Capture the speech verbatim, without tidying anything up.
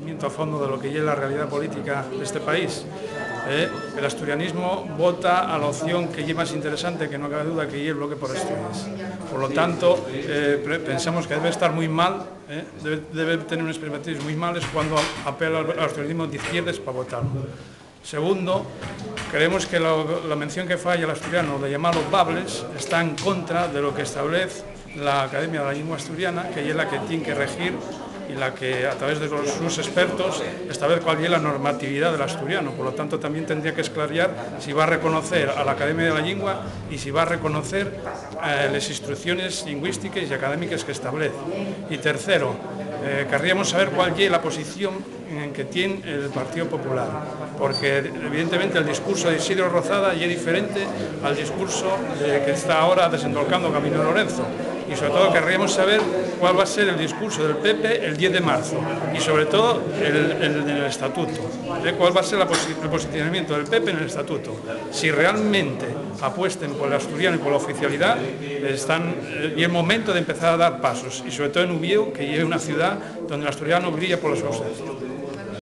conocimiento a fondo de lo que ye la realidad política de este país. ¿Eh? El asturianismo vota a la opción que ye más interesante, que no cabe duda, que ye el Bloque por Asturias. Por lo tanto, eh, pensamos que debe estar muy mal, ¿eh? Debe, debe tener unos preparativos muy males cuando apela al asturianismo de izquierdas para votar. Segundo, creemos que la, la mención que fai al asturiano de llamarlo bables está en contra de lo que establece la Academia de la Lengua Asturiana, que es la que tiene que regir y la que, a través de los sus expertos, establece cuál es la normatividad del asturiano. Por lo tanto, también tendría que esclarecer si va a reconocer a la Academia de la Lengua y si va a reconocer eh, las instrucciones lingüísticas y académicas que establece. Y tercero, eh, querríamos saber cuál es la posición en que tiene el Partido Popular, porque evidentemente el discurso de Isidro Rozada es diferente al discurso de que está ahora desendolcando Camino de Lorenzo. Y sobre todo querríamos saber cuál va a ser el discurso del P P el diez de marzo y sobre todo el, el, el estatuto. ¿Eh? ¿Cuál va a ser la posi-, el posicionamiento del P P en el estatuto? Si realmente apuesten por el asturiano y por la oficialidad, están, eh, y el momento de empezar a dar pasos, y sobre todo en Uviéu, que es una ciudad donde el asturiano brilla por su ausencia.